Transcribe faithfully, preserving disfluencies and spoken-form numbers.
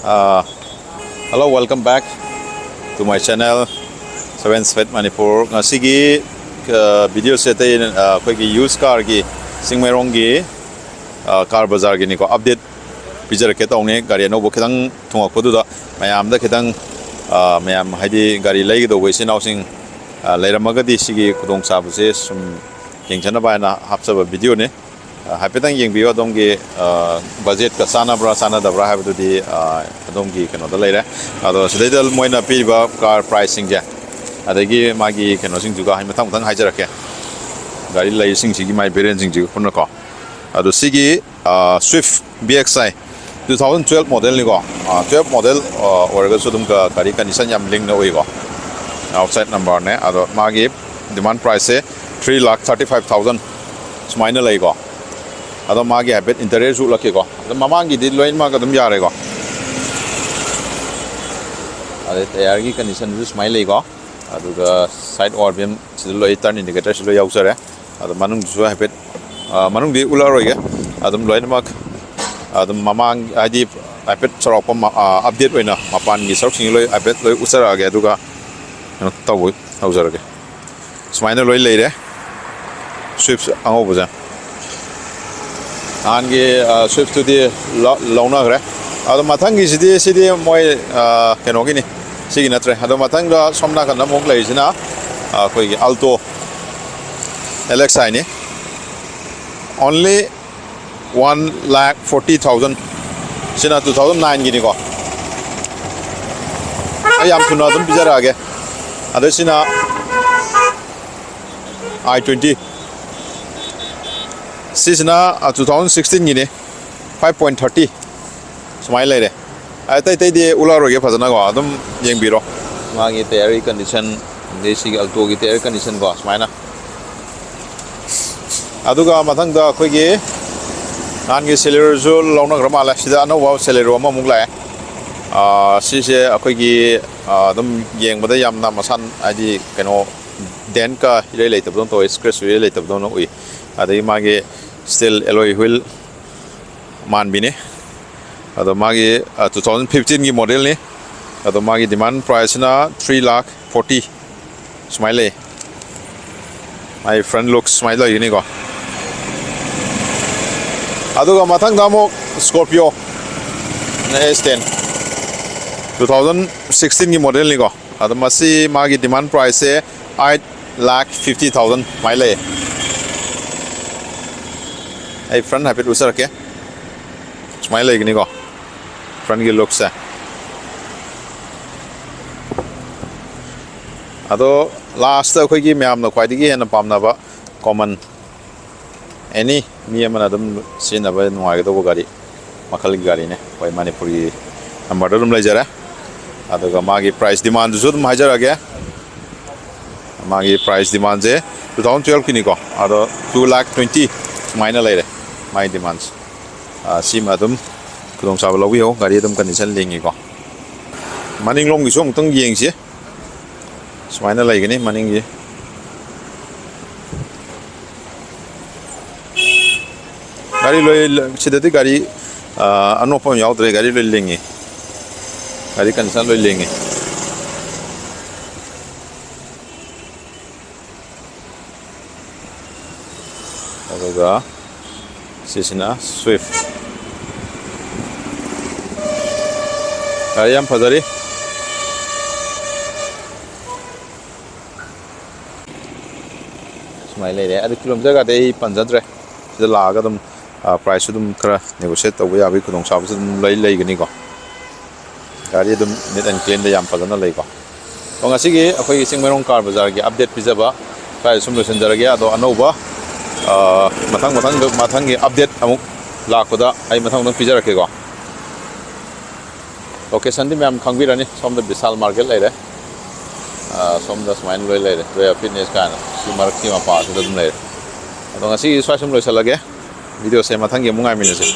Uh, hello, welcome back to my channel, Seven Speed Manipur. ꯉꯁꯤꯒꯤ ꯚꯤꯗꯤꯑꯣꯁꯦ ꯑꯇꯩ ꯑꯩꯈꯣꯏꯒꯤ use ꯀꯥꯔꯒꯤ ꯆꯤꯡꯃꯩꯔꯣꯡꯒꯤ ꯀꯥꯔ ꯕꯖꯥꯔꯒꯤꯅꯤꯀꯣ, ꯑꯞꯗꯦꯠ ꯄꯤꯖꯔꯛꯀꯦ ꯇꯧꯅꯤ꯫ ꯒꯥꯔꯤ ꯑꯅꯧꯕ ꯈꯤꯇꯪ ꯊꯨꯡꯉꯛꯄꯗꯨꯗ ꯃꯌꯥꯝꯗ ꯈꯤꯇꯪ, ꯃꯌꯥꯝ ꯍꯥꯏꯗꯤ ꯒꯥꯔꯤ ꯂꯩꯒꯗꯧꯕ ꯏꯆꯤꯟ ꯏꯅꯥꯎꯁꯤꯡ ꯂꯩꯔꯝꯃꯒꯗꯤ ꯁꯤꯒꯤ ꯈꯨꯗꯣꯡꯆꯥꯕꯁꯦ ꯁꯨꯝ ꯌꯦꯡꯖꯅꯕ ꯍꯥꯏꯅ ꯍꯥꯞꯆꯕ ꯚꯤꯗꯤꯑꯣꯅꯤ꯫ ꯍꯥꯏꯐꯦꯠꯇꯪ ꯌꯦꯡꯕꯤꯌꯨ, ꯑꯗꯣꯝꯒꯤ ꯕꯖꯦꯠꯀ ꯆꯥꯟꯅꯕ꯭ꯔꯥ ꯆꯥꯟꯅꯗꯕ꯭ꯔꯥ ꯍꯥꯏꯕꯗꯨꯗꯤ ꯑꯗꯣꯝꯒꯤ ꯀꯩꯅꯣꯗ ꯂꯩꯔꯦ꯫ ꯑꯗꯣ ꯁꯤꯗꯩꯗ ꯃꯣꯏꯅ ꯄꯤꯔꯤꯕ ꯀꯥꯔ ꯄ꯭ꯔꯥꯏꯁꯁꯤꯡꯁꯦ, ꯑꯗꯒꯤ ꯃꯥꯒꯤ ꯀꯩꯅꯣꯁꯤꯡꯗꯨꯒ ꯑꯩ ꯃꯊꯪ ꯃꯊꯪ ꯍꯥꯏꯖꯔꯛꯀꯦ, ꯒꯥꯔꯤ ꯂꯩꯁꯤꯡꯁꯤꯒꯤ ꯃꯥꯏ ꯚꯦꯔꯤꯌꯟꯁꯤꯡꯁꯤꯒ ꯄꯨꯟꯅꯀꯣ꯫ ꯑꯗꯣ ꯁꯤꯒꯤ Swift V X I two thousand twelve ꯃꯣꯗꯦꯜꯅꯤꯀꯣ꯫ ꯇꯨꯌꯦꯜꯞ ꯃꯣꯗꯦꯜ ꯑꯣꯏꯔꯒꯁꯨ ꯑꯗꯨꯝ ꯒꯥꯔꯤ ꯀꯟꯗꯤꯁꯟ ꯌꯥꯝ ꯂꯤꯡꯅ ꯎꯏꯀꯣ꯫ ꯑꯥꯎꯠꯁꯥꯏꯠ ꯅꯝꯕꯔꯅꯦ꯫ ꯑꯗꯣ ꯃꯥꯒꯤ ꯗꯤꯃꯥꯟ ꯄ꯭ꯔꯥꯏꯁꯁꯦ ꯊ꯭ꯔꯤ ꯂꯥꯛ ꯊꯥꯔꯇꯤ ꯐꯥꯏꯚ ꯊꯥꯎꯖꯟ ꯁꯨꯃꯥꯏꯅ ꯂꯩꯀꯣ꯫ ꯑꯗꯣ ꯃꯥꯒꯤ ꯍꯥꯏꯐꯦꯠ ꯏꯟꯇꯔꯤꯌꯔꯁꯨ ꯎꯠꯂꯛꯀꯦꯀꯣ꯫ ꯑꯗꯣ ꯃꯃꯥꯡꯒꯤꯗꯤ ꯂꯣꯏꯅꯃꯛ ꯑꯗꯨꯝ ꯌꯥꯔꯦꯀꯣ꯫ ꯑꯗꯩ ꯇꯌꯥꯔꯒꯤ ꯀꯟꯗꯤꯁꯟꯁꯨ ꯁꯨꯃꯥꯏꯅ ꯂꯩꯀꯣ꯫ ꯑꯗꯨꯒ ꯁꯥꯏꯠ ꯑꯣ ꯑꯥꯔ ꯚꯤ ꯑꯦꯝ ꯁꯤꯗ ꯂꯣꯏ, ꯇꯔꯟ ꯏꯟꯗꯤꯀꯦꯇꯔꯁꯨ ꯂꯣꯏ ꯌꯥꯎꯖꯔꯦ꯫ ꯑꯗꯣ ꯃꯅꯨꯡꯗꯨꯁꯨ ꯍꯥꯏꯐꯦꯠ, ꯃꯅꯨꯡꯗꯤ ꯎꯠꯂꯛꯑꯔꯣꯏꯒꯦ꯫ ꯑꯗꯨꯝ ꯂꯣꯏꯅꯃꯛ ꯑꯗꯨꯝ ꯃꯃꯥꯡ ꯍꯥꯏꯗꯤ ꯍꯥꯏꯐꯦꯠ ꯆꯥꯎꯔꯥꯛꯄ ꯑꯞꯗꯦꯠ ꯑꯣꯏꯅ ꯃꯄꯥꯟꯒꯤ ꯁꯔꯨꯛꯁꯤꯡ ꯂꯣꯏ ꯍꯥꯏꯐꯦꯠ ꯂꯣꯏ ꯎꯠꯆꯔꯛꯑꯒꯦ꯫ ꯑꯗꯨꯒ ꯀꯩꯅꯣ ꯇꯧꯕ ꯇꯧꯖꯔꯒꯦ꯫ ꯁꯨꯃꯥꯏꯅ ꯂꯣꯏ ꯂꯩꯔꯦ꯫ ꯁ꯭ꯋꯤꯐ ꯑꯉꯧꯕꯁꯦ, ꯅꯍꯥꯟꯒꯤ ꯁ꯭ꯋꯤꯐꯇꯨꯗꯤ ꯂꯧꯅꯈ꯭ꯔꯦ꯫ ꯑꯗꯣ ꯃꯊꯪꯒꯤꯁꯤꯗꯤ, ꯁꯤꯗꯤ ꯃꯣꯏ ꯀꯩꯅꯣꯒꯤꯅꯤ, ꯁꯤꯒꯤ ꯅꯠꯇ꯭ꯔꯦ꯫ ꯑꯗꯣ ꯃꯊꯪꯗ ꯁꯣꯝ ꯅꯥꯀꯟꯗ ꯑꯃꯨꯛ ꯂꯩꯔꯤꯁꯤꯅ ꯑꯩꯈꯣꯏꯒꯤ ꯑꯜꯇꯣ ꯑꯦꯜ ꯑꯦꯛꯁ ꯑꯥꯏꯅꯤ꯫ Only one lakh forty thousand꯫ ꯁꯤꯅ ꯇꯨ ꯊꯥꯎꯖꯟ ꯅꯥꯏꯟꯒꯤꯅꯤꯀꯣ꯫ ꯑꯩ ꯌꯥꯝ ꯊꯨꯅ ꯑꯗꯨꯝ ꯄꯤꯖꯔꯛꯑꯒꯦ꯫ ꯑꯗꯣ ꯁꯤꯅ ꯑꯥꯏ ꯇ꯭ꯋꯦꯟꯇꯤ꯫ ꯁꯤꯁꯤꯅ ꯇꯨ ꯊꯥꯎꯖꯟ ꯁꯤꯛꯁꯇꯤꯟꯒꯤꯅꯤ꯫ ꯐꯥꯏꯚ ꯄꯣꯏꯟ ꯊꯥꯔꯇꯤ ꯁꯨꯃꯥꯏꯅ ꯂꯩꯔꯦ꯫ ꯑꯇꯩ ꯑꯇꯩꯗꯤ ꯎꯠꯂꯛꯑꯔꯣꯏꯒꯦ, ꯐꯖꯅꯀꯣ ꯑꯗꯨꯝ ꯌꯦꯡꯕꯤꯔꯣ꯫ ꯃꯥꯒꯤ ꯇꯌꯥꯔꯒꯤ ꯀꯟꯗꯤꯁꯟ, ꯑꯗꯩ ꯁꯤꯒꯤ ꯑꯜꯇꯣꯒꯤ ꯇꯌꯥꯔ ꯀꯟꯗꯤꯁꯟꯀꯣ ꯁꯨꯃꯥꯏꯅ꯫ ꯑꯗꯨꯒ ꯃꯊꯪꯗ ꯑꯩꯈꯣꯏꯒꯤ ꯅꯍꯥꯟꯒꯤ ꯁꯦꯂꯦꯔꯣꯁꯨ ꯂꯧꯅꯈ꯭ꯔ ꯃꯥꯜꯂꯦ꯫ ꯁꯤꯗ ꯑꯅꯧꯕ ꯁꯦꯂꯦꯔꯣ ꯑꯃꯃꯨꯛ ꯂꯥꯛꯑꯦ꯫ ꯁꯤꯁꯦ ꯑꯩꯈꯣꯏꯒꯤ ꯑꯗꯨꯝ ꯌꯦꯡꯕꯗ ꯌꯥꯝꯅ ꯃꯁꯥꯟ ꯍꯥꯏꯗꯤ ꯀꯩꯅꯣ, ꯗꯦꯟꯀ ꯏꯔꯩ ꯂꯩꯇꯕꯗꯧꯅ ꯇꯧꯋꯤ, ꯁ꯭ꯀ꯭ꯔꯦꯆꯁꯨ ꯏꯔꯩ ꯂꯩꯇꯕꯗꯧꯅ ꯎꯏ꯫ ꯑꯗꯒꯤ ꯃꯥꯒꯤ ꯁ꯭ꯇꯤꯜ ꯑꯦꯂꯣꯏ ꯍꯨꯏꯜ ꯃꯥꯟꯕꯤꯅꯤ꯫ ꯑꯗꯣ ꯃꯥꯒꯤ, ꯑ, two thousand fifteen ꯒꯤ model ꯅꯤ꯫ ꯑꯗꯣ ꯃꯥꯒꯤ demand price ꯁꯤꯅ three lakh forty ꯁꯨꯃꯥꯏꯅ ꯂꯩ꯫ ꯃꯥꯒꯤ front look ꯁꯨꯃꯥꯏꯅ ꯂꯩꯒꯅꯤꯀꯣ꯫ ꯑꯗꯨꯒ ꯃꯊꯪꯗ ꯑꯃꯨꯛ Scorpio S ten, two thousand sixteen ꯒꯤ model ꯅꯤꯀꯣ꯫ ꯑꯗꯣ ꯃꯁꯤ ꯃꯥꯒꯤ demand price ꯁꯦ eight lakh fifty thousand ꯁꯨꯃꯥꯏꯅ ꯂꯩ꯫ ꯑꯩ front ꯍꯥꯏꯐꯦꯠ ꯎꯠꯆꯔꯛꯀꯦ꯫ ꯁꯨꯃꯥꯏꯅ ꯂꯩꯒꯅꯤꯀꯣ, front ꯀꯤ look ꯁꯦ꯫ ꯑꯗꯣ last ꯑꯩꯈꯣꯏꯒꯤ ꯃꯌꯥꯝꯅ ꯈ꯭ꯋꯥꯏꯗꯒꯤ ꯍꯦꯟꯅ ꯄꯥꯝꯅꯕ, common, any ꯃꯤ ꯑꯃꯅ ꯑꯗꯨꯝ ꯁꯤꯖꯤꯟꯅꯕ ꯅꯨꯡꯉꯥꯏꯒꯗꯧꯕ ꯒꯥꯔꯤ ꯃꯈꯜꯒꯤ ꯒꯥꯔꯤꯅꯦ꯫ ꯑꯩꯈꯣꯏ ꯃꯅꯤꯄꯨꯔꯒꯤ number ꯗ ꯑꯗꯨꯝ ꯂꯩꯖꯔꯦ꯫ ꯑꯗꯨꯒ ꯃꯥꯒꯤ price demand ꯗꯨꯁꯨ ꯑꯗꯨꯝ ꯍꯥꯏꯖꯔꯛꯑꯒꯦ꯫ ꯃꯥꯒꯤ price demand ꯁꯦ two thousand twelve ꯀꯤꯅꯤꯀꯣ, ꯑꯗꯣ two lakh twenty ꯁꯨꯃꯥꯏꯅ ꯂꯩꯔꯦ ꯃꯥꯒꯤ demand ꯁꯦ꯫ ꯑ, ꯁꯤꯃ ꯑꯗꯨꯝ ꯈꯨꯗꯣꯡꯆꯥꯕ ꯂꯧꯕꯤꯌꯣ꯫ ꯒꯥꯔꯤ ꯑꯗꯨꯝ condition ꯂꯤꯡꯉꯤꯀꯣ꯫ ꯃꯅꯤꯡꯂꯣꯝꯒꯤꯁꯨ ꯑꯃꯨꯛꯇꯪ ꯌꯦꯡꯁꯤ꯫ ꯁꯨꯃꯥꯏꯅ ꯂꯩꯒꯅꯤ ꯃꯅꯤꯡꯒꯤ꯫ ꯒꯥꯔꯤ ꯂꯣꯏ ꯂ-, ꯁꯤꯗꯗꯤ ꯒꯥꯔꯤ, ꯑ, ꯑꯅꯣꯞꯄ ꯑꯃ ꯌꯥꯎꯗ꯭ꯔꯦ꯫ ꯒꯥꯔꯤ ꯂꯣꯏ ꯂꯤꯡꯉꯤ꯫ ꯒꯥꯔꯤ condition ꯂꯣꯏ ꯂꯤꯡꯉꯤ꯫ ꯑꯗꯨꯒ ꯁꯤꯁꯤꯅ Swift꯫ ꯒꯥꯔꯤ ꯌꯥꯝ ꯐꯖꯔꯤ꯫ ꯁꯨꯃꯥꯏꯅ ꯂꯩꯔꯦ꯫ ꯑꯗꯨ kilometre ꯒꯗꯤ ꯑꯩ ꯄꯟꯖꯗ꯭ꯔꯦ꯫ ꯁꯤꯗ ꯂꯥꯛꯑꯒ ꯑꯗꯨꯝ, ꯑ, price ꯁꯨ ꯑꯗꯨꯝ ꯈꯔ negotiate ꯇꯧꯕ ꯌꯥꯕꯒꯤ ꯈꯨꯗꯣꯡꯆꯥꯕꯁꯨ ꯑꯗꯨꯝ ꯂꯩ, ꯂꯩꯒꯅꯤꯀꯣ꯫ ꯒꯥꯔꯤ ꯑꯗꯨꯝ neat and clean ꯗ ꯌꯥꯝ ꯐꯖꯅ ꯂꯩꯀꯣ꯫ ꯑꯗꯣ ꯉꯁꯤꯒꯤ ꯑꯩꯈꯣꯏꯒꯤ ꯆꯤꯡꯃꯩꯔꯣꯡ car bazaar ꯒꯤ update ꯄꯤꯖꯕ ꯁ꯭ꯋꯥꯏꯗ ꯁꯨꯝ ꯂꯣꯏꯁꯤꯟꯖꯔꯒꯦ꯫ ꯑꯗꯣ ꯑꯅꯧꯕ, ꯑ, ꯃꯊꯪ, ꯃꯊꯪ, ꯃꯊꯪꯒꯤ update ꯑꯃꯨꯛ ꯂꯥꯛꯄꯗ ꯑꯩ ꯃꯊꯪ, ꯃꯊꯪ ꯄꯤꯖꯔꯛꯀꯦꯀꯣ꯫ Location ꯗꯤ ꯃꯌꯥꯝ ꯈꯪꯕꯤꯔꯅꯤ꯫ ꯁꯣꯝꯗ ꯕꯤꯁꯥꯜ market ꯂꯩꯔꯦ꯫ ꯑ, ꯁꯣꯝꯗ ꯁꯨꯃꯥꯏꯅ ꯂꯣꯏ ꯂꯩꯔꯦ꯫ Joya Fitness ꯀꯥꯏꯅ ꯁꯤ ꯃꯔꯛꯀꯤ ꯃꯄꯥꯁꯤꯗ ꯑꯗꯨꯝ ꯂꯩꯔꯦ꯫ ꯑꯗꯣ ꯉꯁꯤꯒꯤ ꯁ꯭ꯋꯥꯏ ꯁꯨꯝ ꯂꯣꯏꯁꯤꯜꯂꯒꯦ꯫ Video ꯁꯦ ꯃꯊꯪꯒꯤ ꯑꯃꯨꯛ ꯉꯥꯏꯃꯤꯟꯅꯁꯤ꯫